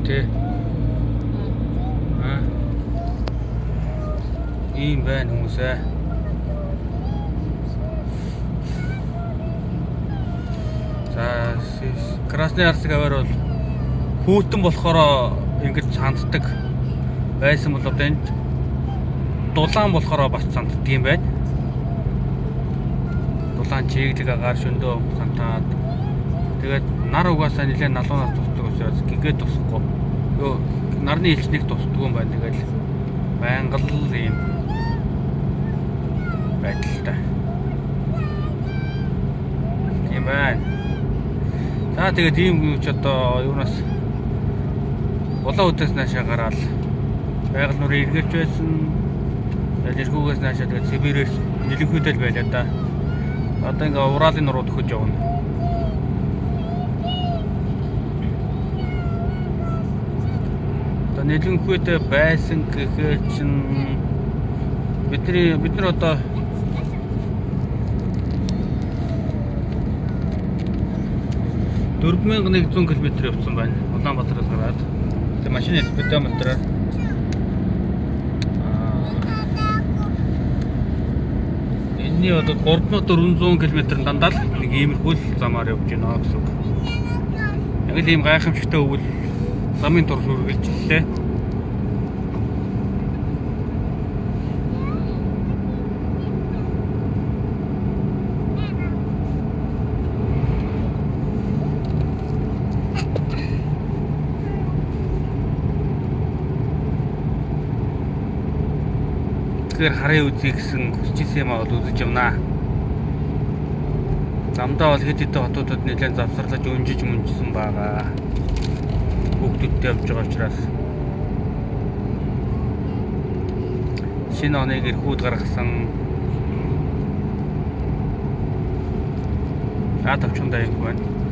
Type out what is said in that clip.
Тий. Аа. Ийм байна хүмүүсээ. За, Красноярск аваар бол хүүтэн болохоор ингэж цанддаг байсан бол одоо энд дулаан болохоор бас цанддаг юм байна. Дулаан чиглэг агаар шөндөө цантаад, тэгээд нар угаасаа нэлээд налуунаас тусдаг учраас гэгээд тусахгүй. Йоо, нарны элчнийг тусдаг юм байна. Тэгээд байнга л ийм байдалтай. Тийм байна. За, тэгээд ийм юу ч одоо юунаас Улаан үдээс наашаа гараал байгаль нуурын эргэлж байсан. Тэгээд эрхүүгээс наашаа тэгээд Сибирээс нэлэнхүйдэл байлаа да. Одоо ингээ Уралын нуруу төхөж явна. Одоо нэлэнхүйдэ байсан гэхээр чин бид нар одоо 4100 км явсан байна. Улаанбаатараас гараад. Тэгээ машины спидометраар энэний одоо 3400 км дандаа л нэг иймэрхүү л замаар явж байна гэсэн үг. Яг л ийм гайхамшигтай өвөл замын турш үргэлжлэлээ. Тэгэхээр харын үзье гэсэн хүсэж исэн юм аа бол үзэж явнаа. Замдаа бол хэд хэдэн хотуудад нэлээд завсарлаж өнжиж мөнжсөн байгаа. Хүүхдүүдтэй явж байгаа учраас шинэ оныг эрхүүд гаргасан. За, тавчхандаа юм байна.